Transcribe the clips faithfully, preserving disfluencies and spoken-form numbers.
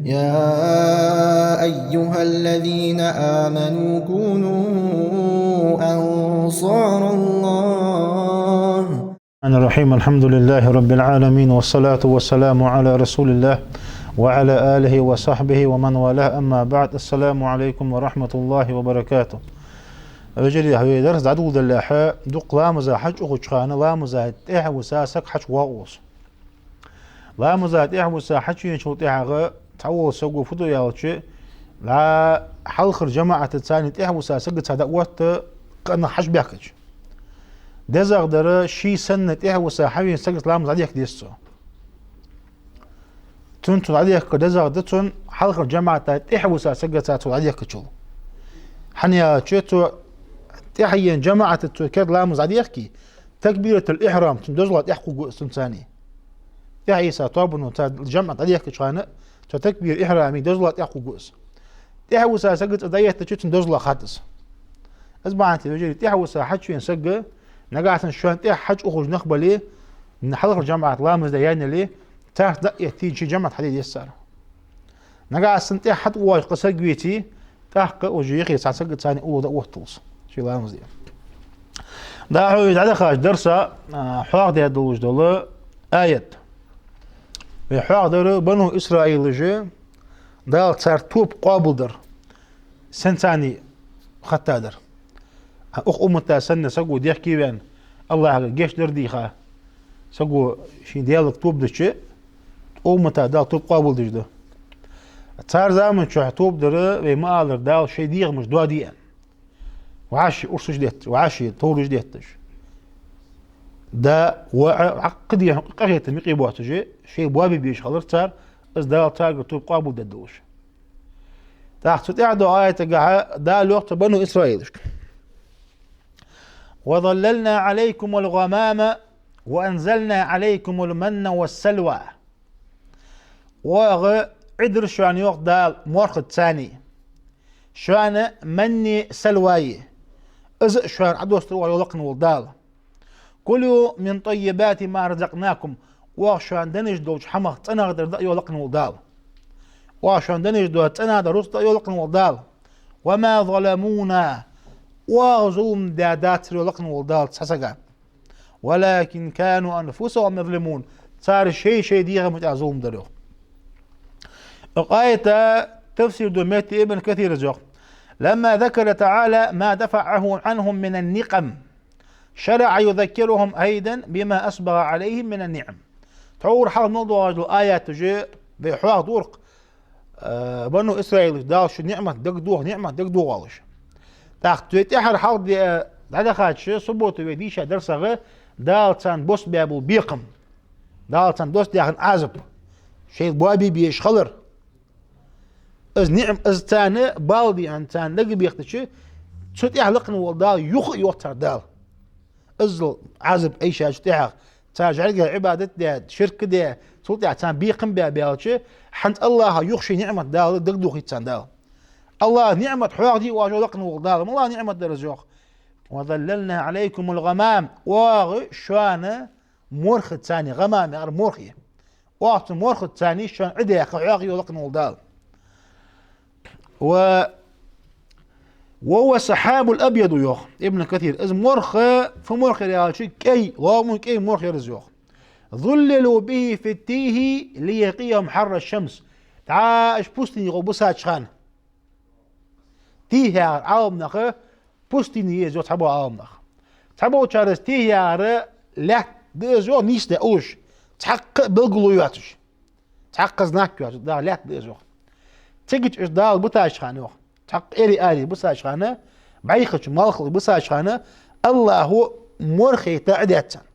يا أيها الذين آمنوا كونوا أنصار الله. الرحمن الرحيم. الحمد لله رب العالمين، والصلاة والسلام على رسول الله وعلى آله وصحبه ومن والاه، أما بعد. السلام عليكم ورحمة الله وبركاته. Вежарий, вай дарс дӀадоладалехьа, дукха ламаза хьачуухача хана, ламаза тӀехьа виса саг хьачувоагӀаш. Ламаза тӀехьа виса хьачувеначул тӀехьагӀа цхьавола саго фу ду аьлча, дӀа хьалхара жамаӀатаца тӀехьа виса сагаца дӀаотт, къаьна хьачубаьхкача. ДезагӀа дар, ший санна тӀехьа виса хьавенача сагаца ламаз дӀадехка деза цо. Цун цо дӀадехкар дезагӀа да цун хьалхара жамаӀата тӀехьа виса сагаца цо дӀадехкачул. ХӀана аьлча цо тӀехьа енача жамаӀатаца цо керда ламаз дӀадехке, такбиратуль-ихьрам, цун дозала тӀехьакхувргва из цунца. ТӀехьа йиса тоабано цар жамаӀат дӀадехкача хана, цо такбир-ихьрама дозала тӀехьакхувргва из. ТӀехьа виса сагаца дӀаэттача цун дозала харц да из. Из бахьан долаш, вежарий, тӀехьа виса хьачувена саг, нагахьа санна шоана тӀехьа хьачуухаш нах бале, хьалхара жамаӀата ламаз даь яле, царца дӀаэтте ший жамаӀат хьаде деза цар. Нагахьа санна тӀехьа хьатӀавоагӀаш кхы саг веце, тӀаккха уже юхе цхьан сагаца уллув дӀаотталца ший ламаз де. ДӀахо вай дӀадахача дарса, а, хьоахадаь долаш дола аят. Вай хьоахадаьр Бану Исраилаша, Дала цар тоба къоабалдар, сенца хаттадар. А укх уммата санна саго дехке ваьнна, АллахӀага гешт дар дийха, саго ший Даьлага тоба дича, укх уммата Дала тоба къоабалдеш да. Цар заман чухь тоба дар, вай ма аллара, Дала шоай дегӀамаш доаде аьнна. ВӀаши урсаш детташ, вӀаши товраш детташ. Да, воӀ, вӀаккха дехьа къахетам юкъе боацаш, шоай боабе безаш хилар цар, из Дала царгара тоба къоабалдергдолаш. ТӀаккха цу тӀехьа доагӀача аятагахьа Дала йоах цу Бану Исраилашка: وظللنا عليكم الغمام وأنزلنا عليكم المن والسلوى. Оаха Ӏи дир шоана, йоах Дала, морхаца, шоана манни салваи. Из а шоана Ӏодоссадир оаха, йоах лакхвенна вола Дала. كلوا من طيبات ما رزقناكم. Оаха шоана денна долча хӀамах цӀенагӀдар даа, йоах лакхвенна вола Дала. Оаха шоана денна дола цӀенагӀдар рузкъа даа, йоах лакхвенна вола Дала. وما ظلمونا. Оаха зулам даь дацар, йоах лакхвенна вола Дала, цхьан сага. ولكن كانوا أنفسهم يظلمون. Цар шоай-шоай дегӀамашта зулам дир, йоах. Укх аята тафсир ду метте Ибн Касира йоах: لما ذكر تعالى ما دفعه عنهم من النقم، شرع يذكرهم أيضا بما أسبغ عليهم من النعم. Тхьовра хьалха мел доагӀаш дола аяташ вай хьоахадора-кх, э, Бану Исраилашта Дала ший ниӀмат дагадоха, ниӀмат дагадоха оалаш. ТӀаккха вай тӀехьара хьалха де-, дӀадахача суббота вай дийшача дарсагахьа Дала царна боссабаь бола бекхам, Дала царна доссадаь хинна Ӏазап, шоай боабе безаш хилар. Из ниӀм-, из царна бала дийхьа царна дагабехкача, цу тӀехьа лакхвенна вола Дала юха а йоах царга Дала. Иззал Ӏазап айшача тӀехьагӀа, цар жӀаргех Ӏибадат даь, ширк даь, цул тӀехьа царна бекхам баь баьлча, хӀанз АллахӀа юха ший ниӀмат Дала дагадохийт царна Дала. АллахӀа ниӀмат хьоахаде оаш, йоах лакхвенна вола Дала. МалагӀа ниӀмат дар из, йоах? وظللنا عليكم الغمام. Оаха шоана морхаца, гӀамам яхар морх я. Оаха цу морхаца шоана Ӏи даьккха, хьоахае, йоах лакхвенна вола Дала. و، وهو السحاب الأبيض, йоах Ибн Касира. Из морх фу морх яр аьлча, кӀай, лоаман кӀай морх яр из, йоах. ظللوا به في التيه ليقيهم حر الشمس. ДӀа уж пустыне гӀолла бисача хана. Тих яхар Ӏаламнаха пустыне я из, йоах цхьабола Ӏаламнаха. Цхьаболчар из тих яхар лаьтта да из, йоах, нийсдаь уллаш, цхьаккха а белгало йоацаш, цхьаккха а знак йоацаш, дӀа лаьтта да из, йоах. Цигача уж Дала битача хана, йоах, цхьаккха эри аре бисача хана, бӀайхача малхал бисача хана, АллахӀа морх яйта Ӏи даьд царна.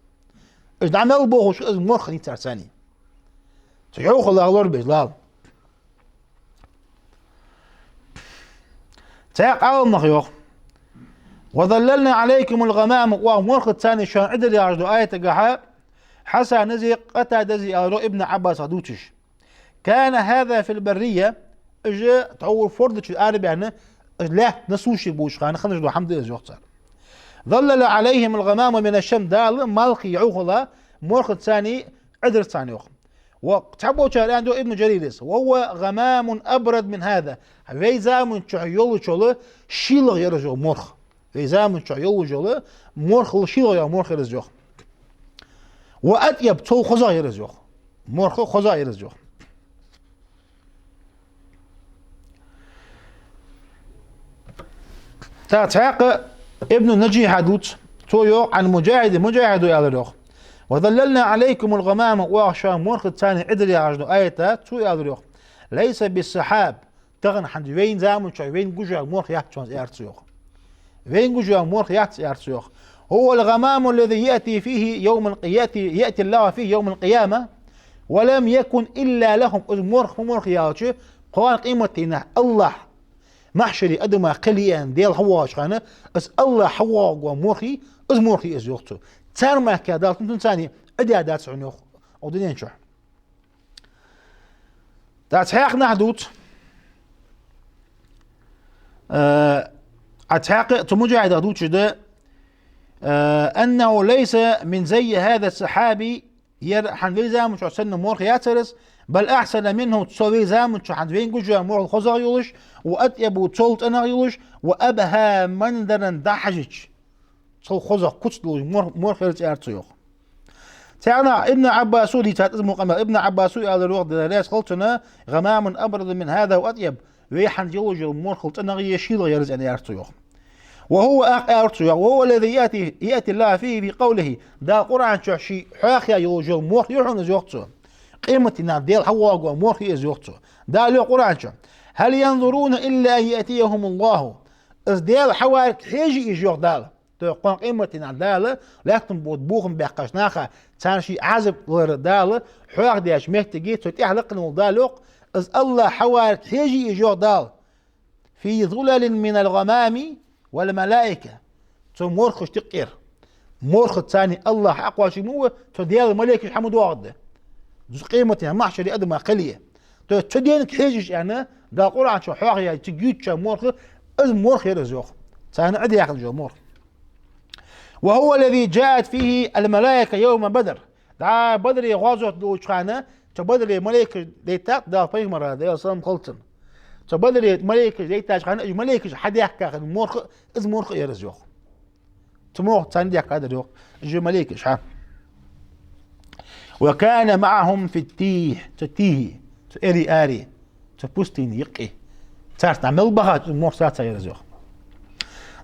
Уж дӀа мел бохаш, из морх хиннай царна. Цу йӀовхал лорабеш лала. Цхьаькха Ӏаламнаха йоах: وظللنا عليكم الغمام, оаха морхаца шоана Ӏи дир яхаш долча аятагахьа Хьасанази Къатадази аьлар, йоах, Ибн Ӏаббасах дувцаш. كان هذا في البرية, уж тхьовра форда чу арабаьнна, уж лаьтта на суше болча хана хиннаш дола хӀама да из, йоах цар. ظلل عليهم الغمام من الشام, Дала малхи йӀовхала морхаца Ӏи дир царна, йоах. Ва цхьаболчар аьннад, йоах Ибн Джарира: «وهو غمام أبرد من هذا». Вай заман чухь йолаш йола шийлагӀа яр из, йоах, морх. Вай заман чухь йолаш йола морхал шийлагӀа йола морх яр из, йоах. «وأطيب», цул хозагӀа яр из, йоах. Морх хозагӀа яр из, йоах. ТӀаккха цхьаькха Ибн Наджиха дувц, цо йоах, عن مجاهد, Муджахида аьлар, йоах: «وظللنا عليكم الغمام», оаха шоана морхаца Ӏи дир яхаш дола аят, цо аьлар, йоах: «ليس بالسحاب», тахан хӀанз вай заман чухь вайна гуш йола морх яц шоана из, аьлар цо, йоах. Вайна гуш йола морх яц, аьлар цо, йоах. «هو الغمام الذي يأتي فيه يوم الق-، يأتي، يأتي الله فيه يوم القيامة ولم يكن إلا لهم». Из морх фу морх я аьлча, кхоана къематдийнахьа АллахӀ махьшаре адамаш кхел е аьнна Даьла хьавоагӀача хана, из АллахӀ хьавоагӀаш вола морх я, из морх я из, йоах цо. Цар мара кхы Дала цунца Ӏи даь дац хьона, йоах, укх дунен чухь. ТӀаккха цхьаькха нах дувц, э, а цхьаькха цу Муджахидах дувцаш да, э, «أنه ليس من زي هذا السحاب», ер хӀанз вай заман чухь санна морх яцар из, «بل أحسن منه», цул вай заман чухь хӀанз вайна гуш йола морхал хозагӀа йолаш, «وأطيب», цул цӀенагӀа йолаш, «وأبهى منظرا», дӀахьежача цул хозагӀа куц долаш морх, морх яр из, аьлар цо, йоах. Цхьаннахьа Ибн Ӏаббаса дийцад из мо къамаьл. Ибн Ӏаббаса аьлар, йоах, Даьла раьза хилва цунна: «غمام أبرد من هذا وأطيب». Вай хӀанз йолаш йола морхал цӀенагӀа е шийлагӀа яр из, аьнна, аьлар цо, йоах. «وهو», тӀаккха аьлар цо, йоах, «وهو الذي يأتي، يأتي الله فيه في قوله». Дала Къуръан чухь ший хьоахаяь йолаш йола морх я хьона из, йоах цо. Къематдийнахьа Даьла хьавоагӀаш вола морх я из, йоах цо. Дала йоах Къуръан чухь: «هل ينظرون إلا أن يأتيهم الله». Из Даьла хьаварга хьежий уж, йоах Дала. То есть кхоана къематдийнахьа Дала лаьттан бутт бохам баьккхача наха, царна ший Ӏазап лар Дала хьоахадаьча моттиге, цу тӀехьа лакхе вола Дала, йоах, из АллахӀ хьаварга хьежий уж, йоах Дала. «في ظلل من الغمام والملائكة». Цу морхашта юкъера. Морхаца АллахӀ Ӏокхоачаргва, цу Даьла малейкаш хьа ма доагӀаргда. Къематдийнахьа махьшаре адамаш кхел е. То есть цу денга хьежаш аьнна, Дала Къуръан чу хьоахаяь, цига ювцаш йола морх, из морх яр из, йоах. Царна Ӏи даь хинна йола морх. «وهو الذي جاءت فيه الملائكة يوم بدر». ДӀа Бадре гӀазот долча хана, цу Бадре малейкаш дайтад Дала пайхамара, Даьла салам хилда цунна. Цу Бадре малейкаш дайтача хана, уж малейкаш хьадаьхка хинна морх, из морх яр из, йоах. Цу морхаца царна даьхкадар, йоах, уж малейкаш хьа. «وكان معهم في التيه», цу тихе, цу эри аре, цу пустыне юкъе. Царца мел баха морх царца яр из, йоах.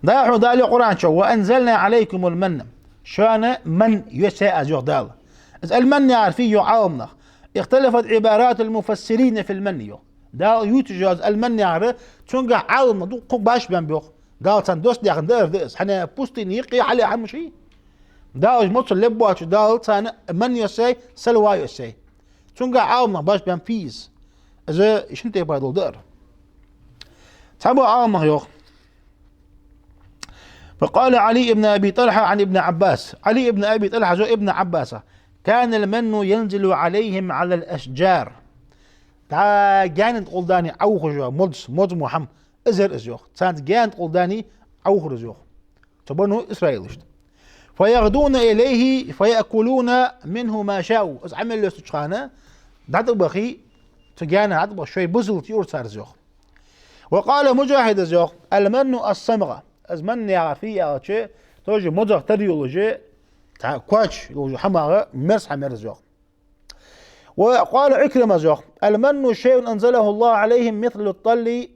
ДӀахо Дала йоах Къуръан чу: «وأنزلنا عليكم المن». Шоана манна йоссай аз, йоах Дала. Из аль-манн яхар фу я, йоах Ӏаламнаха. «اختلفت عبارات المفسرين في المن», йоах. Дала ювцаш йола из аль-манн яхар, цунгахь Ӏаламнаха дукха башха баьннаб, йоах. Дала царна доссадаь хинна даар да из. ХӀана, пустыне юкъе хьалъяь хӀама ший. Дала уж моцал леббоацаш, Дала царна манна йоссай, салоа йоссай. Цунгахь Ӏаламнаха башха баьннаб, фу я из. Из шин тайпара дола даар. Цхьабола Ӏаламнаха йоах. فقال علي بن أبي طلحة عن ابن عباس. Ӏали ибн Аби ТӀалхьас йоах Ибн Ӏаббаса: «كان المن ينزل عليهم على الأشجار». ДӀа гаьна тӀа гӀолла дани Ӏоухаш йола моз, моз мо хӀама, из яр из, йоах. Царна гаьна тӀа гӀолла дани Ӏоухар из, йоах. Цу бану Исраилашта. «فيغدون إليه فيأكلون منه ما شاءوا». Из Ӏамал йоссача хана, дӀатӀабахе, цу гаьнах дӀатӀабахе, шоай безалга юар цар из, йоах. وقال مجاهد, из йоах: «المن الصمغة». Из манна яхар фу я аьлча, тоже мозах тара йолаш, цхьа коч йолаш хӀамах мерза хӀама яр из, йоах. وقال عكرمة, из йоах: «المن شيء أنزله الله عليهم مثل الطل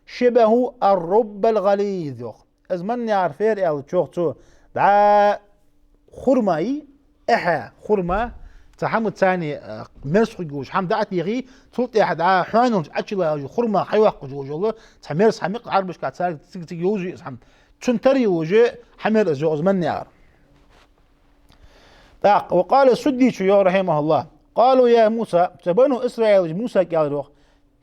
شبه الرب الغليظ», йоах. Из манна яхар фу яр аьлча, йоах цо, дӀа хурмай, эхьа хурма, цхьа хӀама царна, э, мерза хургйолаш хӀама дӀатехе, цул тӀехьа дӀа хьоаналча Ӏочуйоалаш хурма хьайоаккхаш йолаш йола цхьа мерза хӀама, Ӏарбашка царга цига-цига йовзаш я из хӀама. Цун тара йолаш хӀама яр из, йоах, из манна яхар. ТӀаккха, وقال السدي, цо йоах, رحمه الله: «قالوا يا موسى», цу бану Исраилаша Мусайга аьлар, йоах: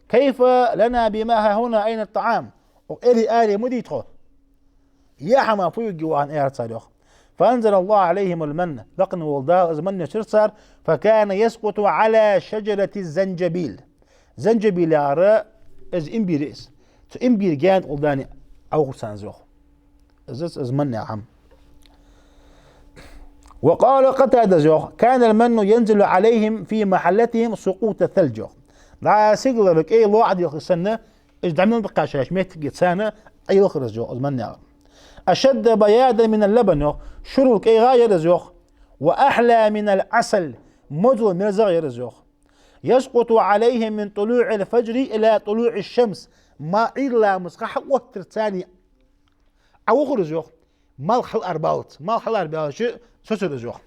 «كيف لنا بما هاهنا أين الطعام؟» Укх эри аре ма дий тхо. Е хӀама фу юргья вайна, аьлар цар, йоах. «فأنزل الله عليهم المن». Лакхе вола Дала из манна йоссаяр царна, «فكان يسقط على شجرة الزنجبيل». Занжабил яхар из имбир я из. Цу имбира гаьна тӀа гӀолла дани Ӏоухар царна из, йоах. Из, из, из манна яха хӀама. وقال قتادة йоах: كان المن ينزل عليهم في محلتهم سقوط الثلج йоах. ДӀа сигалара кӀай лоӀа делхаш санна, уж дӀа мел баккхаш йолча моттиге царна Ӏелхар из йоах, из манна яр. أشد بياضا من اللبن йоах, шурал кӀайгӀа яр из йоах. وأحلى من العسل, модал мерзагӀа яр из йоах. يسقط عليهم من طلوع الفجر إلى طلوع الشمس, ма Ӏуйра ламаза ха хьаоттаргӀа царна Ӏовахар из йоах. Малх хьаларабаллалца, малх хьаларабаьлча соцар из йоах.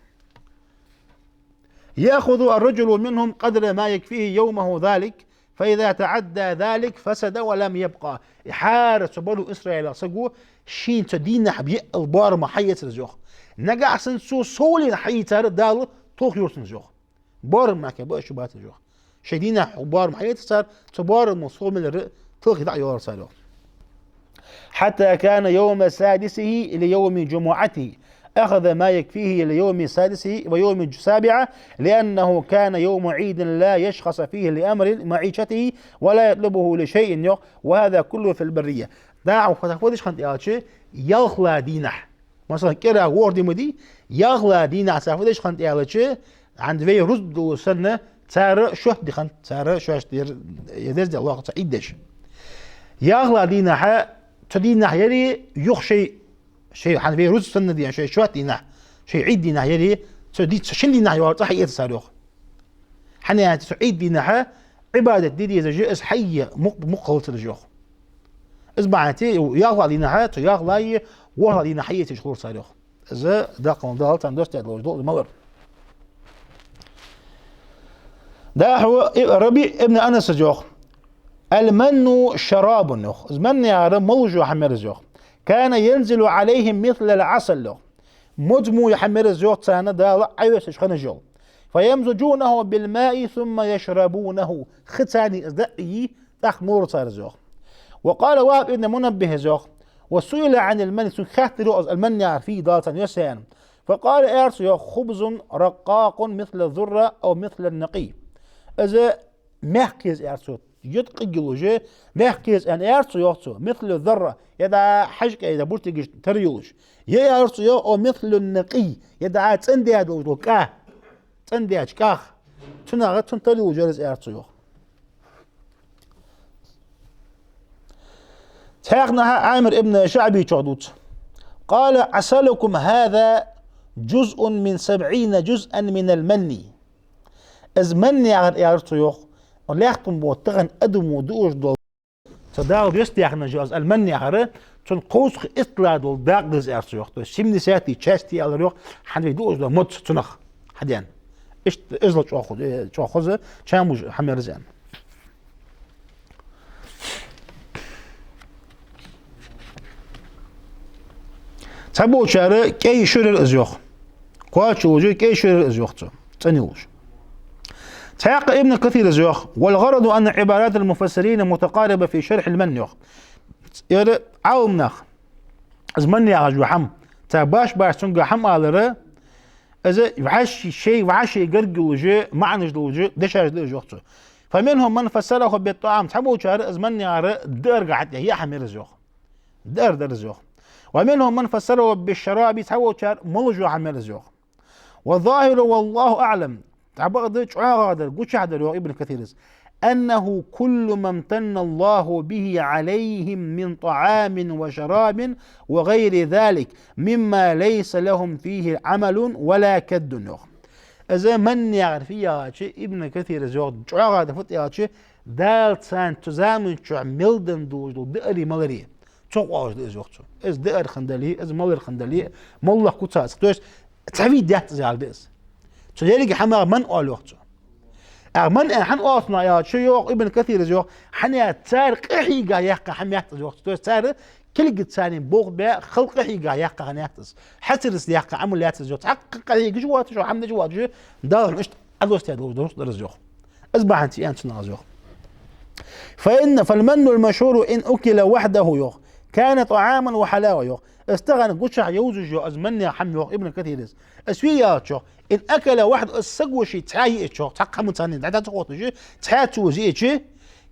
يأخذ الرجل منهم قدر ما يكفيه يومه ذلك، فإذا تعدى ذلك فسد ولم يبق. Из хӀара цу Бану Исраилах саго шийна цу дийнахьа беъал боарам хьаэцар из йоах. Нагахьа санна цо совленна хьаийцар Дала тохайора цунна из йоах. Боарам мара кхы ба а шу бац из йоах. Шоай дийнахьа боарам хьаэцар цар, цу боарамал совмелар а талхе дӀа а йоалар цар йоах. حتى كان يوم سادسه ليوم جمعته أخذ ما يكفيه ليوم سادسه ويوم سابعة، لأنه كان يوم عيد لا يشخص فيه لأمر معيشته ولا يطلبه لشيء йоах, وهذا كله في البرية. ДӀахо цар фу деш хиннад аьлча, ялхлагӀа дийнахьа. Масала, кӀира ворхӀ ди ма дий, ялхлагӀа дийнахьа цар фу деш хиннад аьлча, хӀанз вай рузба долаш санна, цар шоатта ди хиннад, цар шоашта дар, е деза де лоха цар Ӏид деш. ЯлхлагӀа дийнахьа, цу дийнахьа яр юха шоай, шоай хӀанз вай рузба санна дийнахьа, шоай шоатта дийнахьа, шоай Ӏид дийнахьа яр, цу ди-, цу шин дийнахьа йоагӀар цӀа хьаэца цар йоах. ХӀана аьлча цу Ӏид дийнахьа Ӏибадат де дезаш я из хьае мукъ-, мукъа хилацар из йоах. Из бахьан долаш ялхлагӀа дийнахьа, цу ялхлагӀеи ворхӀлагӀеи дийнахьа хьаэцаш хулар цар йоах. Из дакъа Дала царна доссадаь долаш дола из малар. ДӀахо и-, Рабиъ ибн Анаса йоах: المن شراب йоах. Из манна яхар молаш йола хӀама яр из йоах. كان ينزل عليهم مثل العسل йоах. Модз мо йола хӀама яр из йоах царна Дала Ӏоэцаш хиннаш йола. فيمزجونه بالماء ثم يشربونه. Хи царна из дӀаайе, тӀаккха молар цар из йоах. وقال وهب ابن منبه йоах: وسئل عن المن, цунга хаьттар йоах из, المن яхар фуй, Дала царна йоссаяьй аьнна. فقال, аьлар цо йоах: خبز رقاق مثل الذرة أو مثل النقي. Из мехка еза, аьлар цо, йода къиг йолаш, мехка еза аьнна, аьлар цо йоах цо, مثل الذرة, е дӀа хьажкӀай, е дӀа буртигаш тара йолаш. Е, аьлар цо йоах, أو مثل النقي, е дӀа цӀендаь долаш дола кӀа, цӀендаьча кӀах. Цунах, цун тара йолаш яр из, аьлар цо йоах. Цхьаькханахьа Ӏамир ибн ШаӀбийчох дувц: قال: عسلكم هذا جزء من سبعين جزءا من المن. Из манна яхар, аьлар цо йоах, лаьттан бутт тахан адамо дуаш дола, цу Дала доссадаь хиннаш йола из المن яхар, цун кховзткъеи итлагӀа дола дакъа да из, аьлар цо йоах. То есть семидесятая часть аьлар йоах, хӀанз вай дуаш дола модз цунах хьадена. Иштта эзал чӀоагӀа, э, чӀоагӀа хоза, чам буж хӀама яр из аьнна. Цхьаболчар кӀай шура яр из йоах. Кхоачалуш кӀай шура яр из йоах цо, цӀена йолаш. Цхьаькха Ибн Касира из йоах: والغرض أن عبارات المفسرين متقاربة في شرح المن йоах. Ер Ӏаламнах из манна яхаш йола хӀама, цар башха-башха цунга хӀама алар, из вӀаши-, шоай вӀаши гарга йолаш, маӀанаш долаш дешаш да уж йоах цо. فمنهم من فسره بالطعام, цхьаболчар из манна яхар даарга хьатӀа яа хӀама яр из йоах. Даар дар из йоах. ومنهم من فسره بالشراب, цхьаболчар молаш йола хӀама яр из йоах. والظاهر والله أعلم, тӀабакъда чӀоагӀагӀдар, гучахьдар йоах Ибн Касира из, أنه كل ما امتن الله به عليهم من طعام وشراب وغير ذلك مما ليس لهم فيه عمل ولا كد йоах. Из манна яхар фуй аьлча, Ибн Касира из йоах, чӀоагӀагӀдар фуд аьлча, Дала царна цу заман чу мел денна долаш дола даарий, маларий, цох оалаш да из йоах цо. Из даар хинна дале, из малар хинна дале, моллагӀа куц дац. То есть цхьа вид дац из аьлар да из. Цу еррига хӀамах منع оал йоах цо. ТӀаккха منع хӀана оал цунах аьлча, йоах Ибн Касира из йоах, хӀана аьлча цар къахьийга яьккха хӀама яц из йоах цо. То есть цар кулгаца царна болх баь, хала къахьийга яьккха хӀама яц из. Хьацарца яьккха Ӏамал яц из йоах. Цхьаккха къахьийгаш воацаш, хӀама деш воацаш, Дала иштта Ӏодоссадаь долаш дола рузкъа дар из йоах. Из бахьанца аьннад цунах из йоах. فإن، فالمن المشهور إن أكل وحده йоах, كان طعاما وحلاوة йоах. Из тахан гучахьа йовзаш йола из манна яха хӀама йоах Ибн Касира из, из фуй аьлча йоах, إن أكل وحده, из саго ше цхьаь йиача йоах, цхьаккха хӀаман царна дӀатӀа ца хотташ, цхьаь цо из йиача,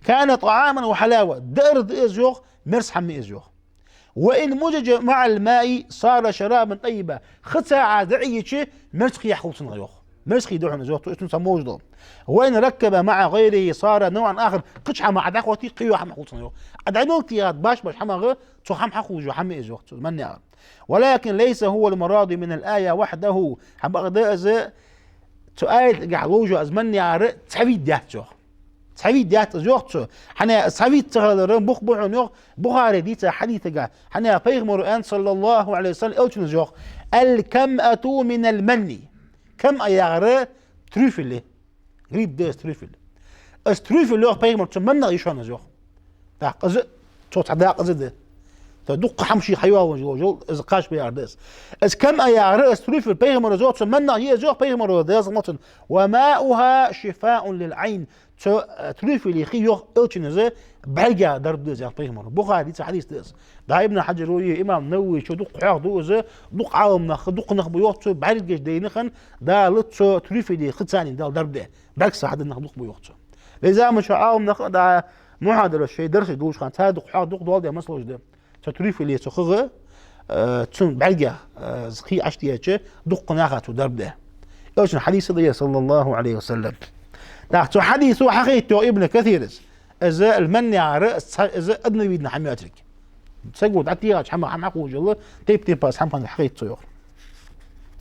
كان طعاما وحلاوة, даар да из йоах, мерза хӀама я из йоах. وإن مزج مع الماء صار شرابا طيبا. Хица Ӏа дӀаийцача, мерза хий хьахул цунах, йоах. Мерза хий да хьона из, йоах цо, из цунца молаш дола. وإن ركب مع غيره صار نوعا آخر. Кхыча хӀамах Ӏа дӀахоттий, кхыйола хӀама хьахул цунах, йоах. Ӏа дӀа мел тӀехьа башха-башха хӀамах цу хӀама хьахулаш йола хӀама я из, йоах цо, из маннегӀар. ولكن ليس هو المراد من الآية وحده. ХӀама бакъда из, цу аятагахь ловш йола из маннегӀар цхьа вид яц, йоах. Цхьа вид яц из, йоах цо. ХӀана, цхьа вид ца хилара бух ба хьона, йоах, Бухаре дийцача хьадисагахь. ХӀана, пайхамара аьннад, صلى الله عليه وسلم, элчано из йоах: الكمأة من المن. КамӀа яхар трюфель я. Гриб да из трюфель. Из трюфель, йоах пайхамара, цу маннах я шоана из, йоах. ТӀаккха из, цо цхьа дакъа из да. Цо дукха хӀама ший хьайоалавеш йола, из кхача баьр да из. Из камӀа яхар, из трюфель, пайхамара из йоах, цу маннах я из, йоах пайхамара, Даьла салам хилда цунна. وماؤها شفاء للعين. Цу, э, трюфелий хий, йоах элчано, из бӀарга дарба да из, йоах пайхамара. Бухаре дийца хьадис да из. ДӀа Ибн Хьаджара, имам Нававечо дукха хьоахаду из, дукха Ӏаламнах, дукха нах ба, йоах цо, бӀаргаш дайна хинна, Дала цу трюфелий хицани Дала дарба даь. БӀаргса хьадаь нах дукха ба, йоах цо. Вай заманча Ӏаламнаха, дӀа, мухьадараш, шоай дарсаш долаш хана, цар дукха хьоахаду, дукха дола даь масалаш да. Цу трюфелий, цу хига, э, цун бӀарга, э, хий Ӏочудеча, дукха наха цо дарба даь. Элчан хьадис да ер, صلى الله عليه وسلم. ТӀаккха цу хьадисо хьахайт, йоах Ибн Касира, из, из маннегӀар, из, из адамий вийна хӀама йоацилга. Саго дӀатӀехьача хӀамах хӀама хьахулаш йола, тайп-тайпара хӀама хьахайт цо, йоах.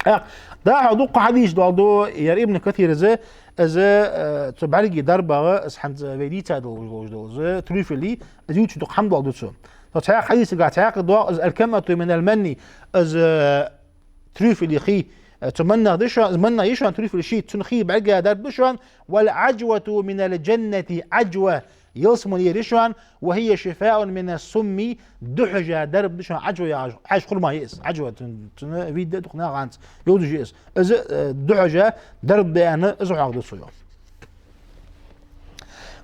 ТӀаккха дӀахо дукха хьадисаш доаладу ер Ибн Касира, из, из, э, цу бӀаргий дарбагӀа, из хӀанз вай дийца долаш дола, из трюфелий, из ювцаш дукха хӀама доаладу цо. Но цхьаькха хьадисагахь цхьаькха доагӀа из: الكمأة من المن, из, э, трюфелий хий, э, цу маннах да шоана, из маннах я шоана трюфель ший, цун хий бӀарга дарба да шоана. والعجوة من الجنة, Ӏажва ялсмалера я шоана, وهي شفاء من السم, духьажа дарба да шоана. Ӏажва яхаш, Ӏаж хурма я из. Ӏажва, цун, цун вид да дукха наха хӀанз йовзаш я из. Из, э, духьажа дарба да аьнна, из хьоахаду цо, йоах.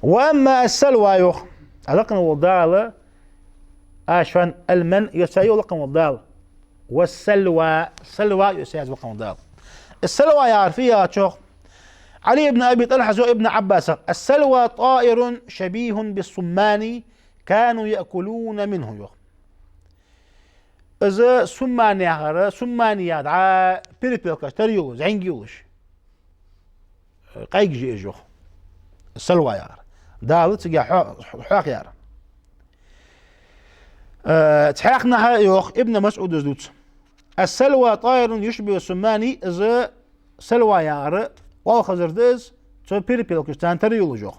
وأما السلوى, йоах, лакхавола Дала, а, шоана المن йоацаш йоах лакхавола Дала. والسلوى, салва йоацаш йоах лакхавола Дала. Из салва яхар фу я аьлча, йоах, Ӏали ибн Аби ТӀалхьас йоах Ибн Ӏаббасага: السلوى طائر شبيه بالصمان كانوا يأكلون منه, йоах. Из сумман яхар, сумман яхар дӀа перепелкаш тара йолаш, зӀамига йолаш къайгаш я уж, йоах. Салва яхар. Дала цига хьо-, хьоахаяьр. Э, цхьаькханахьа, йоах Ибн МасӀуда, из дувц: السلوى طائر يشبه الصمان, из салва яхар оалхазар да из, цо перепелкаш царна тара йолаш, йоах.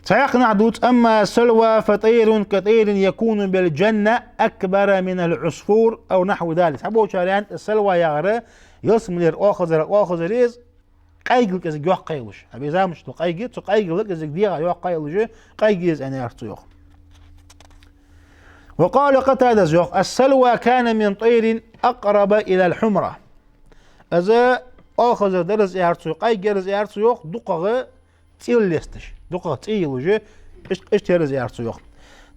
Цхьаькханахьа дувц: أما السلوى فطير كطير يكون بالجنة أكبر من العصفور أو نحو ذلك. Цхьаболчар аьннад, салва яхар ялсмалера оалхазар, оалхазар я из, къайгал кӀезига йоккха йолаш. Вай заманча дола къайга, цу къайгал кӀезига дегӀа йоккха йолаш, къайга я из аьнна, яхар цо, йоах. وقال قتادة, йоах: السلوى كان من طير أقرب إلى الحمرة. Из оалхазар дар из, яхар цо, къайга яр из, яхар цо, йоах, дукхагӀа цӀел лесташ, дукхагӀа цӀе йолаш, иш-, иштта яр из, яхар цо, йоах.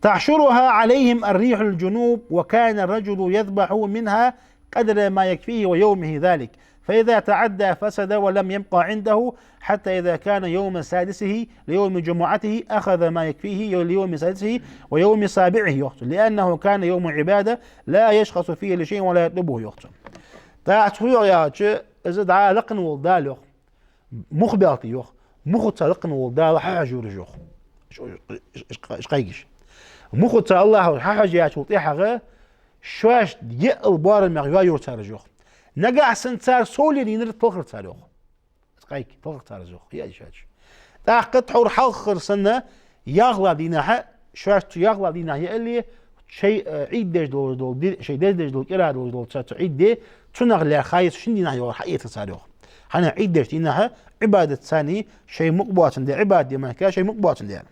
تحشرها عليهم الريح الجنوب وكان الرجل يذبح منها قدر ما يكفيه ويومه ذلك، فإذا تعدى فسد ولم يبق عنده، حتى إذا كان يوم سادسه ليوم جمعته أخذ ما يكفيه ليوم سادسه ويوم سابعه، لأنه كان يوم عبادة لا يشخص فيه لشيء ولا يطلبه, йоах цо. ТӀаккха цо фу йоах аьлча, из дӀа лакхавола Дала, йоах, мух белтай, йоах, мухаца лакхавола Дала хьахьожавир уж, йоах, уж, уж, уж къайгаш. Мухаца АллахӀа хьахьожаяьчул тӀехьагӀа шоашта яа боарамех йоайор цар уж, йоах. Нагахьа санна цар совленар йинар талхар цар, йоах. Из къайга талхар цар из, йоах, яа йиш яц. ТӀаккха тхьовра хьалхара санна, ялхлагӀча дийнахьа, шоашта цу ялхлагӀча дийнахьа яале, шоай, э, Ӏид деш дола, дола ди-, шоай деза деш дола, кӀира долаш дола цу, цу Ӏид де, цунах лаьрхӀа из шин дийнахьа йоагӀар хьаэцар цар, йоах. ХӀана, Ӏид деш дийнахьа Ӏибадат царна, шоай мукъа боацандаь, Ӏибадат де мара, шоай мукъа боацандаь.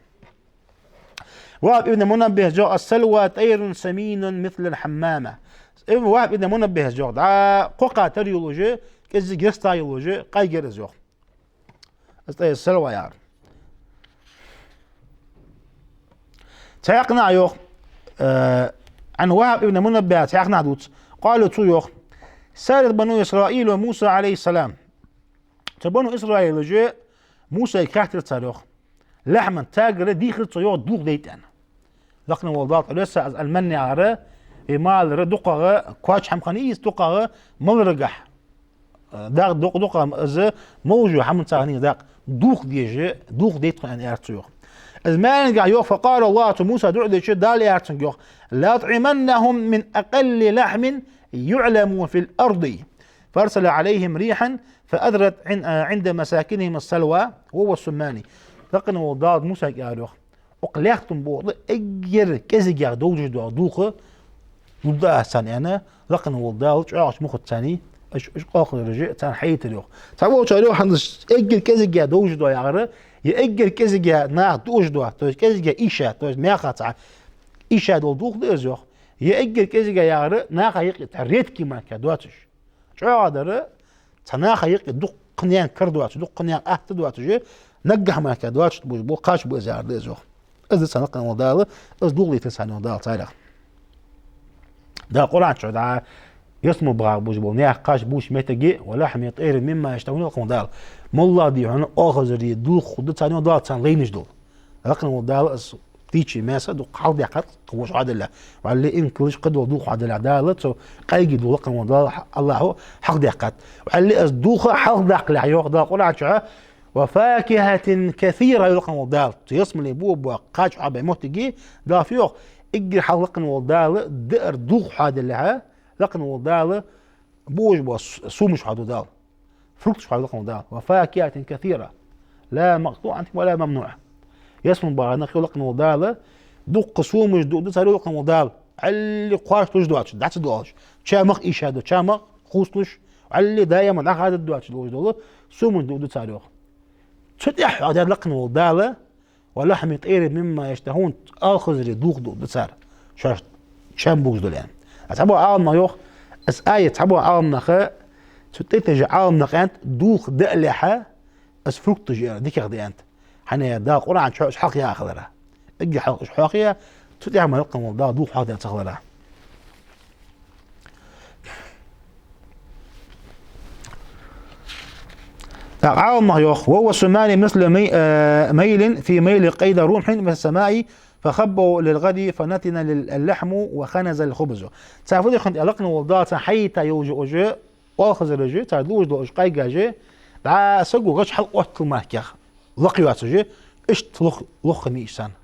ВахӀб ибн Мунаббихьас йоах: السلوى طير سمين مثل الحمامة. Ибн, ВахӀб ибн Мунаббихьас йоах: дӀа кхокха тара йолаш, кӀезига йиста йолаш къайга яр из, йоах. Из тӀа салва яхар. Цхьаькханахьа йоах, э, عن وهب بن منبه, цхьаькханахьа дувц. قال, цо йоах: سألت بنو إسرائيل موسى عليه السلام. Цу бану Исраилаша Мусайга хаьттар цар, йоах. لحما, царгара дийхар цо, йоах, дулх дайта аьнна. Лакхе вола Дала тӀалесса аз аль-манн яхар, вай малар дукхагӀа, кхоачаш хӀама хиннай из, дукхагӀа маларгахьа, дакъа дукха-дукха из молаш йола хӀама царна из дакъа дулх деш, дулх дайта тхона аьнна, аьлар цо, йоах. Из маьлангахьа, йоах, فقال الله, цу Мусас дуӀа дича, Дала аьлар цунга, йоах: لأطعمنهم من أقل لحم يعلم في الأرض. فأرسل عليهم ريحا فأذرت عن-, عند مساكنهم السلوى وهو السمان. Лакхе вола Дала Мусайга аьлар, йоах: укх лаьтта тӀа бола эггара кӀезигагӀа довзаш дола дулх дулда аз царна, аьнна, лакхе вола Дала чӀоагӀача мухаца царна, уж, уж оалхазараш царна хьаийцар, йоах. Цхьаболчар, йоах, хӀанз эггара кӀезигагӀа довзаш дола яхар, е эггара кӀезигагӀа наха дуаш дола, то есть кӀезигагӀа ийша, то есть маьха цхьа ийша дола дулх да из, йоах. Е эггара кӀезигагӀа яхар наха юкъе цхьа редкий мара доацаш. ЧӀоагӀа дар, цхьа наха юкъе дукха наьна кара доацаш, дукха наьна атта доацаш, наггахьа мара доацаш болаш бола кхаж ба из, яхар да из, йоах. Из да царна лакхе вола Дала, из дулх дайтар царна, йоах, Дала царех. Дала Къуръан чу дӀа ялсмала бахаргболаш бола наьха кхаж бувцача моттиге: ولحم طير مما يشتهون, лакхе вола Дала. МоллагӀа дий хьона оалхазара дулх хургда царна, йоах, Дала царна лайнаш дола. Лакхе вола Дала из птичий мясо дукха хьалхадаьккхад, кхы вож хьадаллалехь. ВӀалла инкалаш, кхыдола дулх хьадаллалехь, Дала цу къайгий дулх лакхе вола Дала, АллахӀа хьалхадаьккхад. ВӀалла из дулх хьалхадаккхалехь, йоах Дала Къуръан чу: وفاكهة كثيرة, йоах лакхе вола Дала. Цу ялсмале бола кхаж хьабаь моттиге Дала фу йоах? Эггара хьалха лакхе вола Дала даар дулх хьадаллалехь, лакхе вола Дала бувш бола с-, сомаш хьаду Дала. Фрукташ хьаду лакхе вола Дала. وفاكهة كثيرة لا مقطوعة ولا ممنوعة. Ялсмала бахача наха, йоах лакхе вола Дала, дукха сомаш дуаргда цар, йоах лакхе вола Дала. ВӀалла кхоачалуш доацаш, дӀа ца доалаш. Ча мах ийша дола, ча мах хувцалуш, вӀалла даим дӀахадаргдоацаш долаш дола сомаш дуаргда цар, йоах. Цу тӀехьа хьоахадаьд лакхе вола Дала: ولحم طير مما يشتهون, оалхазара дулх дуаргда цар, шоаш чам бугаш дола, аьнна. Цхьаболча Ӏаламнаха йоах, из аят, цхьаболча Ӏаламнаха, цу тӀатежача Ӏаламнаха аьннад, дулх далехьа, из фрукташ яр дикагӀа да, аьннад. ХӀана аьлча Дала Къуръан чу уж хьалхаяь хиларах. Эггара хьалха уж хьоахаяь, цу тӀехьа мара лакхе вола Дала дулх хьоахадаь ца хиларах. ТӀаккха Ӏаламнаха йоах: وهو السمان مثل مي-, э, ميل في ميل قيد رمح من السماء فخبه للغد فنتن اللحم وخنز الخبز. Цар фу дир хьона, лакхе вола Дала царна хьаийца йолаш йола уж оалхазараш, цар дуаш дола уж къайгаш, дӀа саго гӀаш хьалъоттал мара лакха йоацаш, иштта лох-, лохханийш царна.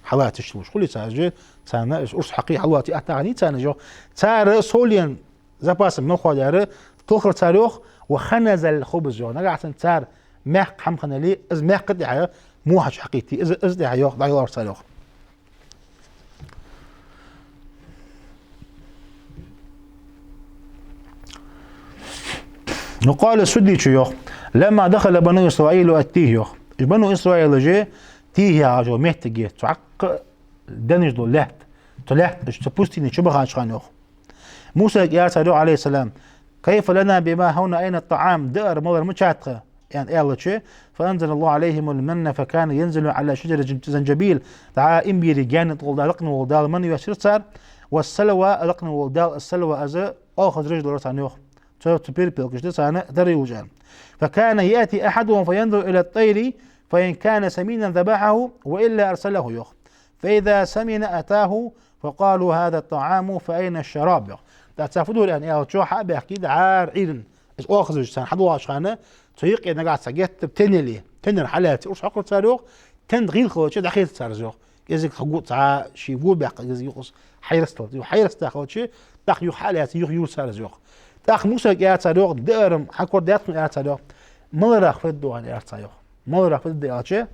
Хьаллаца иштта луш хулий цар уж, царна уж урс хьакхий, хьаллаца атта хиннай царна уж, йоах. Цар совленна запасаш мел хоадаьр, талхар цар, йоах, وخنز الخبز, йоах. Нагахьа санна цар маькх хӀама хиннай, из маькх тӀехьа мохьаш хьакхийттай, из, из тӀехьа, йоах, дӀайоалар цар, йоах. وقال السدي, цо йоах: لما دخل بنو إسرائيل التيه, йоах. Уж Бану Исраилаш Тихь яхача моттиге, цу хьакха деннаш дола лаьтта, цу лаьтта, цу пустыне чу бахача хана, йоах. Мусайга аьлар цар, йоах, عليه السلام: كيف لنا بما هنا أين الطعام, даар-малар мичад тха, аьнна аьлча, فأنزل الله عليهم المن فكان ينزل على شجر الزنجبيل, дӀа имбира гаьна тӀа гӀолла лакхе вола Дала манна йоссаяр царна, والسلوى, лакхе вола Дала, السلوى, из оалхазараш лораша царна, йоах. Цу, цу перепелкашта царна дар йолаш. فكان يأتي أحدهم فينظر إلى الطير فإن كان سمينا ذبحه وإلا أرسله, йоах. فإذا سمن أتاه فقالوا هذا الطعام فأين الشراب, йоах. ТӀаккха цар фу дора аьнна аьлча, хьа а баьхкий, дӀара Ӏуйрийна, из оалхазараш царна хьадоагӀача хана, цу юкъе нагахьа цхьа геттара тенна яле, теннар хьаллаьца урс хьокхар цар, йоах, тенна гӀийла хилча дӀахецар цар из, йоах. КӀезига хьагу цхьа, ший гу баьккха кӀезига юхас хьайрастал. Юха хьайраста хилча, тӀаккха юха хьаллаьца, юха юр цар из, йоах. ТӀаккха Мусайга аьлар цар, йоах: даарах хьакорадаьд тхона, аьлар цар, йоах. Маларах фу дергда хьона, аьлар цар, йоах. Маларах фу дергда аьлча,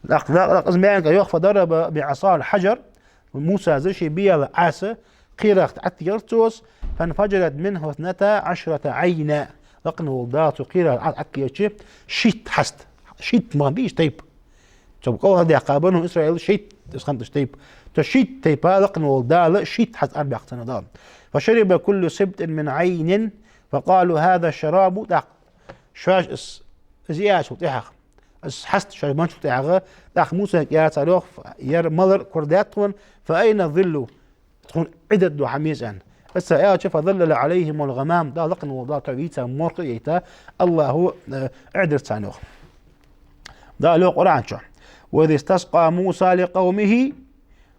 тӀаккха, тӀаккха, тӀаккха из маьнга йоах: فضرب بعصاه الحجر, Мусас ший беала Ӏаса кхерах тӀа Ӏоттаелар цо из, فانفجرت منه اثنتا عشرة عينا. Лакхе вола Дала цу кхерах Ӏо-, Ӏоттаеча, шийтта хьаст, шийтта махан дийш тайпа. Цу кӀалхардаьккха Бану Исраил шийтта, из хиннад уж тайпа. Цу шийтта тайпа лакхе вола Дала шийтта хьаст арабаьккхар царна Дала. فشرب كل سبط من عين فقالوا هذا الشراب, тӀаккха шоаш из, из яьчул тӀехьагӀа, из хьаст шоаш менначул тӀехьагӀа, тӀаккха Мусайга аьлар цар, йоах: ер малар корадаьд тхона, فأين الظل, тхона Ӏи дергдола хӀама меза, аьнна. Из цар аьлча, فظلل عليهم الغمام, Дала, лакхе вола Дала тхо вийца морх а яйта, АллахӀа, э, Ӏи дир царна, йоах. Дала йоах Къуръан чу: وإذ استسقى موسى لقومه,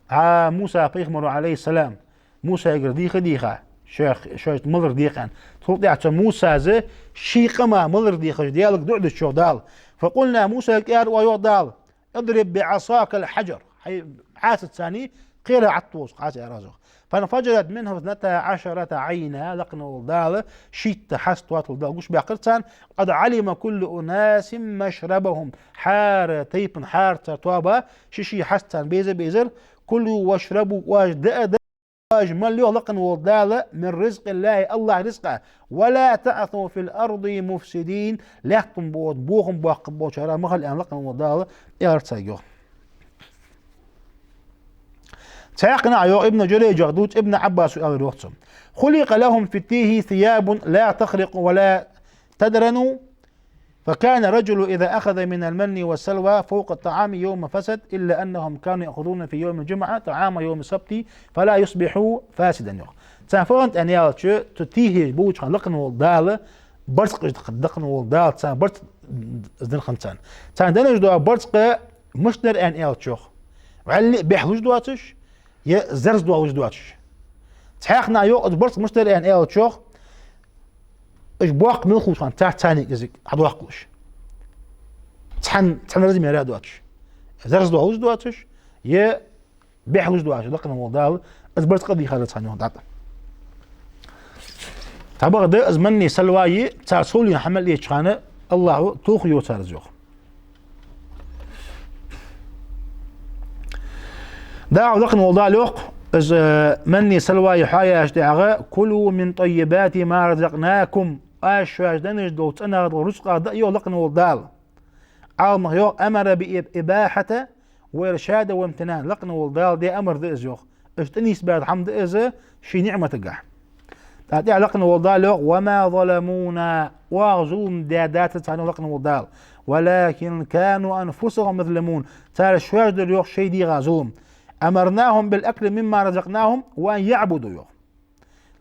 Ӏа Муса пайхамар, عليه السلام, Мусагара дийха а дийха, шоай-, шоашта малар декъа аьнна. Цул тӀехьагӀа цу Мусас ший къаман малар дехаш Даьлага дуӀа дича, йоах Дала. فقلنا, Мусага аьлар, йоах Дала: اضرب بعصاك الحجر. Хьай Ӏасаца царна кхера Ӏотоха, Ӏаса, аьлар аз, йоах. فانفجرت منه اثنتا عشرة عينا, лакхвенна вола Дала шийтта хьаст тоатал Дала гучабаьккхар царна. قد علم كل أناس مشربهم. ХӀара тайпан, хӀара цар тоаба ший-ший хьаст царна беза а безар. كلوا واشربوا, оаш даа а даа, оаш мала, йоах лакхвенна вола Дала, من رزق الله, АллахӀа рузкъах. ولا تعثوا في الأرض مفسدين. Лаьттан бо-, бохам боаккхаргболчарех ма хила, аьнна, лакхвенна вола Дала аьлар царга, йоах. Цхьаькханахьа, йоах, Ибн Джурайджах дувц, Ибн Ӏаббаса аьлар, йоах цо: خلق لهم في التيه ثياب لا تخرق ولا تدرن، فكان الرجل إذا أخذ من المن والسلوى فوق الطعام يوم فسد، إلا أنهم كانوا يأخذون في يوم الجمعة طعام يوم السبت فلا يصبح فاسدا, йоах. Царна фу хиннад аьлча, цу тийхаш болча хана лакхвенна вола Дала барзкъаш даккхар, лакхвенна вола Дала царна барзкъа денна хиннад царна. Царна денна дола барзкъа мишта дар аьлча, йоах, вӀалла бӀехлуш доацаш, е зарзадоалаш доацаш. Цхьаькханахьа, йоах, из барзкъа мишта дар аьлча, йоах, уж боккха мел хулача хана царца цхьана кӀезига хьадоаккхалуш. Цхьан, цхьан размера доацаш. Зарзадоалаш доацаш, е бӀехлуш доацаш, лакхвенна вола Дала из барзкъа дийхар царна, йоах, дӀатӀа. Цхьабакъда из манни салваи цар совленна хьа мел эцача хана АллахӀа тоха йоах цар из, йоах. ДӀахо лакхвенна вола Дала йоах, из, э, манни салваи хьоаяьчул тӀехьагӀа: كلوا من طيبات ما رزقناكم, аз шоашта денна долча цӀенагӀа долча рузкъах даа, йоах лакхвенна вола Дала. Ӏаламнаха йоах: أمر بالإباحة وإرشاد وامتنان. Лакхвенна вола Дала даь амар да из, йоах. Иштта тӀанийсбаьрда хӀама да из ший ниӀматагахьа. ТӀаккха тӀехьа лакхвенна вола Дала йоах: وما ظلمونا, оаха зулам даь дацар царна, йоах лакхвенна вола Дала. ولكن كانوا أنفسهم يظلمون. Цар шоаш дар, йоах, шоай дегӀа зулам. أمرناهم بالأكل مما رزقناهم وأن يعبدوا, йоах.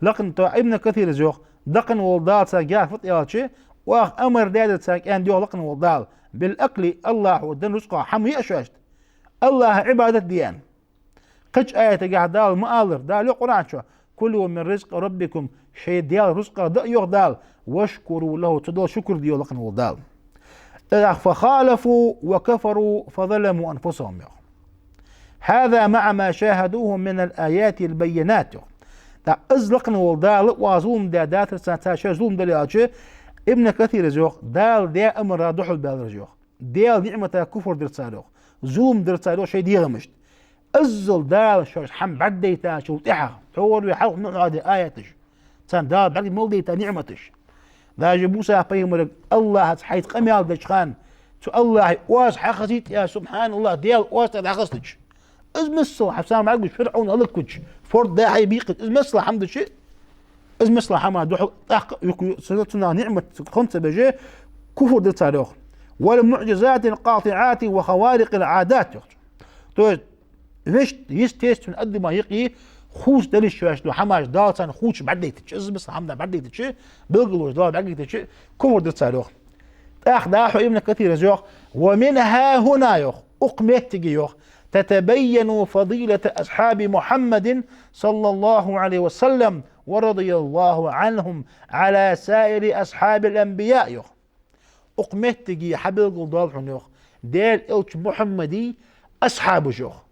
Лакхвенна, то Ибн Касира йоах, лакхвенна вола Дала царга яхар фуд аьлча, оаха амар даьдар царга, аьнна, йоах лакхвенна вола Дала: بالأكل, АллахӀа денна рузкъах хӀама яа шоашта, АллахӀа Ӏибадат де, аьнна. Кхыча аятагахьа Дала ма аллара, Дала йоах Къуръан чу: كلوا من رزق ربكم, шоай Даьла рузкъах даа, йоах Дала, واشكروا له, цу Далла шукр де, йоах лакхвенна вола Дала. ТӀаккха: فخالفوا وكفروا فظلموا أنفسهم, йоах. هذا مع ما شاهدوه من الآيات البينات, йоах. ТӀаккха из лакхвенна вола Дала оаха зулам даь дацар царна, цар шоаш зулам дар аьлча, Ибн Касира йоах, Дала даь амара духьал баьлар из, йоах. Даьла ниӀматах куфр дир цар, йоах. Зулам дир цар, йоах, шоай дегӀамашта. Иззал Дала шоашта хӀама бӀаргадайтачул тӀехьагӀа, тхьовра вай хьалха ма хьоаде аяташ, царна Дала бӀарга мел дайта ниӀматаш. Даже Муса пайхамарга АллахӀаца хьайца къамаьл деча хана, цу АллахӀа оаз хьахазийта, я субхьаналлахӀ, Даьла оаз тӀа дӀахазийтача, из миссел хьа сам бӀаргагуш ФирӀовн хӀалаквича, форд дӀа-хьа бийкъача, из миссел хӀама дича, из миссел хӀама духьал тӀаккха юкъе цу-, цунах ниӀмат хинна ца беш, куфр дир цар, йоах. والمعجزات القاطعات وخوارق العادات, йоах. То есть, вешта, естественно, адамий юкъе хувцадалаш йоацаш дола хӀамаш Дала царна хувцаш бӀаргадайтача, из миссел хӀама бӀаргадайтача, белгалонаш Дала бӀаргадайтача, куфр дир цар, йоах. ТӀаккха дӀахо Ибн Касира йоах: ومن ها هنا, йоах, укх меттиге, йоах, تتبين فضيلة أصحاب محمد صلى الله عليه وسلم ورضي الله عنهم على سائر أصحاب الأنبياء, йоах. Укх меттиге хьабелгалдоал хьона, йоах, Даьла элча Мухьаммада асхьабаш, йоах.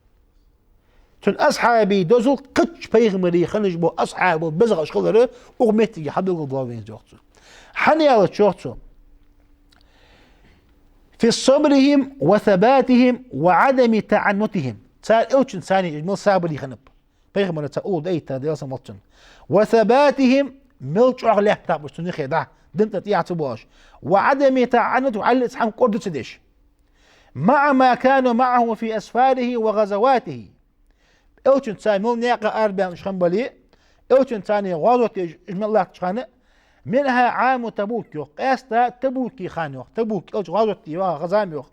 Цун асхьабий дозал кхыча пайхамарий хиннаш бола асхьабал безагӀа уж хилар укх меттиге хьабелгалдоал вайна, йоах цо. ХӀана аьлча, йоах цо: في صبرهم وثباتهم وعدم تعنتهم. Цар элчанца цхьана уж мел сабаре хиннаб. Пайхамарца уллув дӀаэтта, Даьла салам хилда цунна. وثباتهم, мел чӀоагӀа лаьттаб уж цу нихе дӀа, дина тӀа тӀехьа ца боагӀаш. وعدم تعنتهم, вӀалла цхьа хӀама кӀорда ца деш. مع ما كانوا معه في أسفاره وغزواته. Элчанца мел наькъа арабаьнна уж хиннабале, элчанца цхьана гӀазот еш уж мел латтача хана, منها عام تبوك, йоах, къаьстта Табуке хана, йоах, Табук, элча гӀазот де ваха зама, йоах.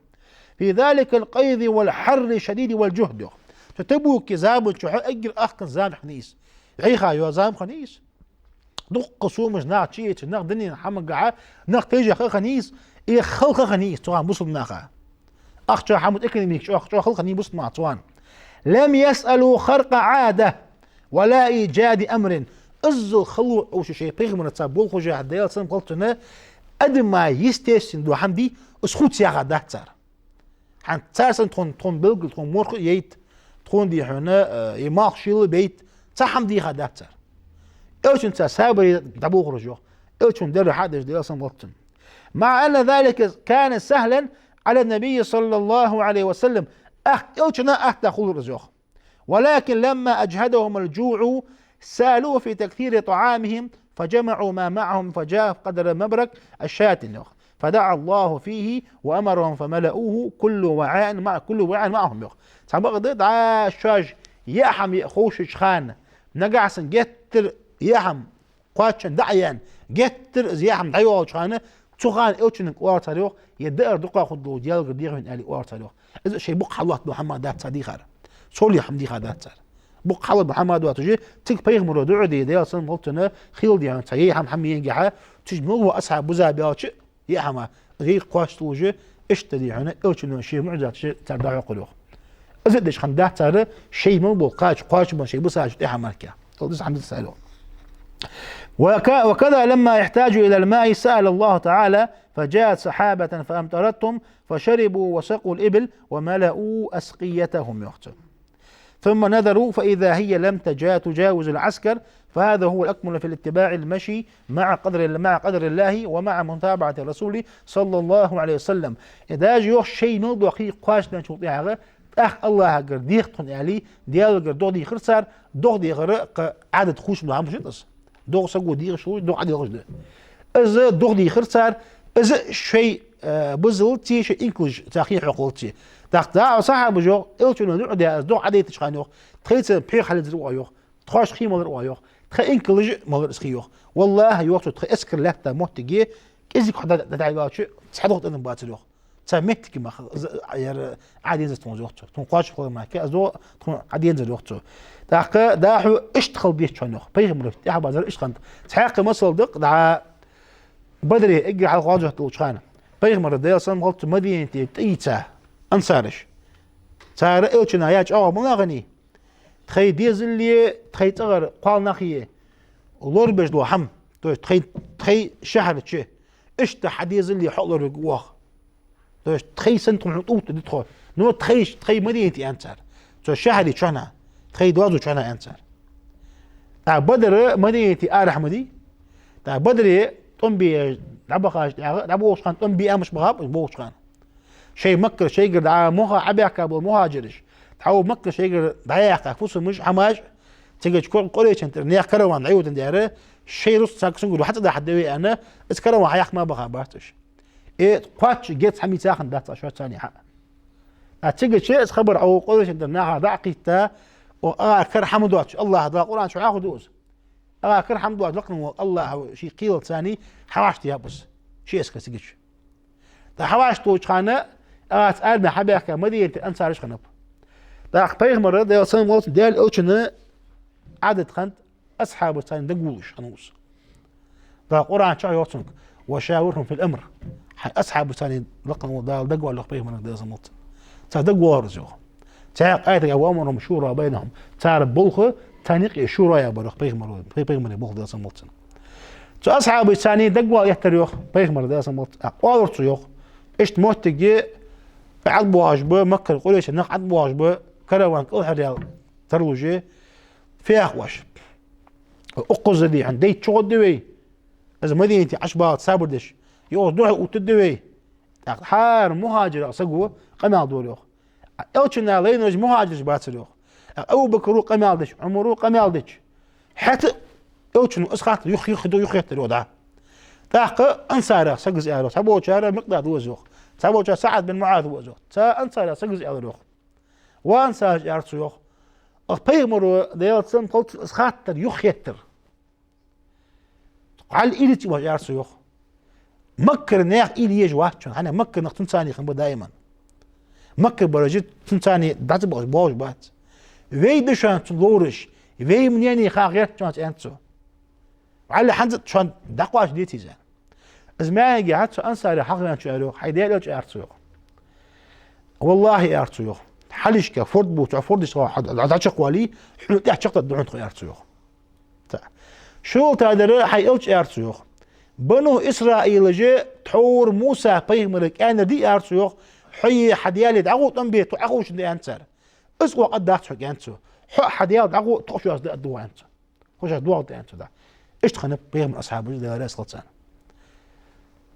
في ذلك القيظ والحر الشديد والجهد, йоах. Цу Табуке заман чухь эггара ахка зама хиннай из. Ӏийха йола зама хиннай из. Дуккха сомаш нах чуэцаш, нах дунен хӀамагахьа, нах тайжа ха хиннай из, и халха хиннай из цу хана бусалба наха. Ахча хӀама, экономика чӀоагӀа, чӀоагӀа хала хиннай бусалба наха цу хана. لم يسألوا خرق عادة ولا إيجاد أمر. Иззал хало Ӏовшаш шоай пайхамарца болх беш, Даьла салам хилда цунна, адама естественни дола хӀама дий, из хувца яхадац цар. ХӀанз цар санна тхона, тхона белггала, тхона морх яйта, тхона, дий хьона, э, е малх шийла бейта, цхьа хӀама дийхадац цар. Элчанца сабаре дӀаболхараш, йоах. Элчано дар хьадеш, Даьла салам хилда цунна. مع أن ذلك كان سهلا على النبي صلى الله عليه وسلم. ТӀаккха Элчанна атта хулар из, йоах. ولكن لما أجهدهم الجوع سالوه في تكثير طعامهم فجمعوا ما معهم فجاء قدر مبرك الشاة، йоах. فدعا الله فيه وأمرهم فملؤوه كل وعاء مع، كل وعاء معهم، йоах. Цхьабакъда, дӀа шоаш яа хӀама яа ховшача хана, нагахьа санна геттара яа хӀама кхоачаш дӀа а яьнна, геттара из яа хӀама дӀайоагӀача хана, цу хана Элчанга оалар цар, йоах, е даар дукха хургдолаш Даьлагара деха вайна, аьле, оалар цар, йоах. Из шоай букъ хьалотта дола хӀама дац цар дийхар. Цул яа хӀама дийхадац цар. Букъ хьалотта дола хӀама доацаш, цига пайхамаро дуӀа даь, Даьла салам хилда цунна, хила, дий хьона, цхьа яа хӀама, хӀама яьнгехьа, цу чу мел вола асхьаб буза баьлча, яа хӀама, из яа кхоачаш долаш, иштта, дий хьона, Элчано ший муӀжизаташ цар дӀахьокхар, йоах. Из а деш хиннадац цар шоай мел бола кхача, кхоачам бола шоай бусалба тӀехьа мара. Аллахӏ из хьамда цар, йоах. وك-، وكذا لما احتاجوا إلى الماء سأل الله تعالى فجاءت سحابة فأمطرتهم فشربوا وسقوا الإبل وملؤوا أسقيتهم، йоах цо. ثم نظروا فإذا هي لم تجا-، تجاوز العسكر، فهذا هو الأكمل في الاتباع المشي مع قدر، مع قدر الله ومع متابعة الرسول صلى الله عليه وسلم. Э, даже, йоах, шоай мел дола хий кхоачаш денначул тӀехьагӀа, тӀаккха Аллахӏагара дех тхона аьле, Даьлагара догӀа дийхар цар, догӀа дехар кхы Ӏадат хулаш дола хӀама дац из. ДогӀа саго дийхаш хулаш, догӀа Ӏаделхаш да. Из догӀа дийхар цар, из шоай, э, бузалца, шоай инкалашца хий хьокхалца. ТӀаккха дӀа асхьабаша, йоах, Элчано дуӀа даь, из догӀа Ӏадайтача хана, йоах, тхоца пхьегӀа хьаллизар оаха, йоах, тхоашта хий малар оаха, йоах, тха инкалаша малар из хий, йоах. Валлахӏи, йоах цо, тха эскар лаьтта моттиге кӀезига хьо дӀа-, дӀа-, дӀаваьлча, цхьа догӀа тӀадам бацар, йоах. Цхьа моттиг ма хилар, яр Ӏадензар тхона, йоах цо. Тхона кхоачаш хилар мара, из догӀа тхона Ӏадензар, йоах цо. ТӀаккха дӀахо иштта хила деза хьона, йоах. Пайхамара тӀехьабазар иштта хиннад. Цхьаькха масал да-кх, дӀа Бадре эггара хьалха гӀазот долча хана, пайхамар, Даьла салам хилда цунна, Мадинате тӀаийца ансараш. Цар Элчанна яь чӀоагӀо малагӀа я? Тхоай дезале, тхоай цӀагӀара кхоалагӀа нах е лорабеш дола хӀама, то есть тхоай, тхоай шахьар чу, иштта хьа дезале хьо а лоравергва оаха. То есть тхоай санна тхона хьона тӀаоттаргда тхо. Но тхоай, тхоай Мадинате, аьннад цар. Цу шахьаре чухьнахьа, тхоай доазо чухьнахьа, аьннад цар. ТӀаккха Бадр Мадинате арахьа ма дий. ТӀаккха Бадре тӀом бе дӀабахача тӀехьагӀа, дӀаболхача хана тӀом бе амаш бахаб уж болхача хана. Шоай Маккара шоайгара дӀа муха Ӏобаьхка бола мухӀажираш, дӀа Маккара шоайгара дӀаяьккха фусамаш, хӀамаш, цига чу кур-, Къурайшан тӀара наьха караван дӀайодаш дар, шоай рузкъа цхьаккха цунгара хьатӀадахьаргда вай аьнна, из караван хьаяккха мара баха бац уж. Э, кхоачаш герз хӀама ийца хиннадац цар шоашца цхьана хьа. А цига чу из хабар Ӏо Къурайшан тӀара наха дӀа а кхийтта, о, ара кара хӀама ма доацаш, Аллахӏа дала Къуръан чу хьоахаду из. Ара кара хӀама доацаш лакхвенна вола Аллахӏ ший кхелаца цхьана хьавӀашагӀтехаб из, ший эскар цига чу. ТӀаккха хьавӀашагӀтохача хана, ара арабаьнна хьабаьхка Мадинате ансараш хиннаб. ТӀаккха пайхамара, Даьла салам хилда цунна, Даьла Элчанна Ӏадат хиннад асхьабашца цхьана дагавувлаш хиннав из. Дала Къуръан чу йоах цунга: «وشاورهم في الأمر». Хьай асхьабашца цхьана лакхвенна вола Дала дагавоал, йоах, пайхамарга, Даьла салам хилда цунна. Цар дагавоалар из, йоах. Цхьаькха аятагахь: «وأمرهم شورى بينهم». Цар болх царна юкъе шура яь бар, йоах, пайхамаро, пай-, пайхамара болх, Даьла салам хилда цунна. Цу асхьабашца цхьана дагавала эттар, йоах, пайхамара, Даьла салам хилда цунна. ТӀаккха оалар цо, йоах, иштта моттиге ӀадбоагӀаш ба, Маккара Къурайшан нах ӀадбоагӀаш ба, караван кӀалхаръяьлча тарлуш, фу йоах оаш? Укхаза, дий хьона, дайта чугӀоргда вай? Из Мадинате Ӏочубаллалца сабар деш, е укхаза духьал оттаргда вай? ТӀаккха хӀара мухӀажир саго къамаьл дора, йоах. Элчанна лайнараш мухӀажираш бацар, йоах. Абу Бакара къамаьл деш, Ӏумара къамаьл деча, хӀаьта а Элчано из хаттар юха, юха, юхахеттар, йоах, дӀа. ТӀаккха ансарех саго из аьлар, йоах. Цхьаболчар Микъдад ва из, йоах. Цхьаболчар СаӀд бин МуӀаз ва из, йоах. Цу ансарех саго из аьлар, йоах. Ва ансараш, аьлар цо, йоах, ах, пайхамаро, Даьла салам хилда цунна, из хаттар юхахеттар. Хьал илица ваш, аьлар цо, йоах. Маккара наьха уйла еш вац шоана, хӀана аьлча Маккара нах цунца цхьана хинна ба даиман. Маккара бараш цунца цхьана дӀа ца боагӀаш, боагӀаш бац. Вай да шоана цунна ловраш, вай мнени ха гӀерт шоана, аьннад цо. Валлахӏи, хӀанз а шоана дӀакхоачаш деций из? Из маьнгехьа цу ансарех хьалхаваьнначо аьлар, йоах: «Хьай Даьла Элча, — аьлар цо, йоах, — «Валлахьи, — аьлар цо, йоах, — хьалхашка форд бу, цу фордашта хьо дӀачакхвале, хьона тӀехьа чакхдаргда хьона тхо», — аьлар цо, йоах. ТӀаккха: «ШоллагӀа дар, хьай элча, — аьлар цо, йоах, — Бану Исраилаша тхьовра Муса пайхамарга аьннар дий, — аьлар цо, йоах, — хьо е хьа Даьлага дӀагӀо тӀом бе, тхо Ӏохувшаргда, аьннад цар. Из къа дац хьога, — аьннад цо, — хьо хьа Даьлага дӀагӀо, тхо шоашта дӀадоагӀа, — аьннад цо. — Тхо шоашта доагӀаргда, — аьннад цо, дӀа». Иштта хиннаб пайхамара асхьабаш, Даьла раьза хилва царна.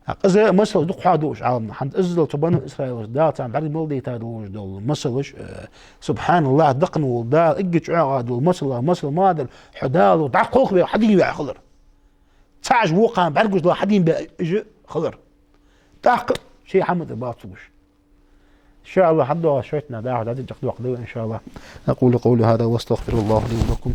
ТӀаккха из масал дукха хьадоагӀаш Ӏаламнаха. ХӀанз иззал цу Бану Исраилашта Дала царна бӀарга мел дайтад луш дола масалаш, э, субхьаналлахь, даккханвола Дала эггара чӀоагӀа дола масал, масал ма дар, хьо Дала дӀакхалхаве хьадийна ваь хилар. Цхьа а вокхарна бӀаргагуш Дала хьадийна баь уж хилар. ТӀаккха ший хӀама тӀа бац уж. إن شاء الله, хьадоагӀа шойтта даха дадин чакхдоаккхаргда, إن شاء الله. أقول قولي هذا وأستغفر الله لي ولكم.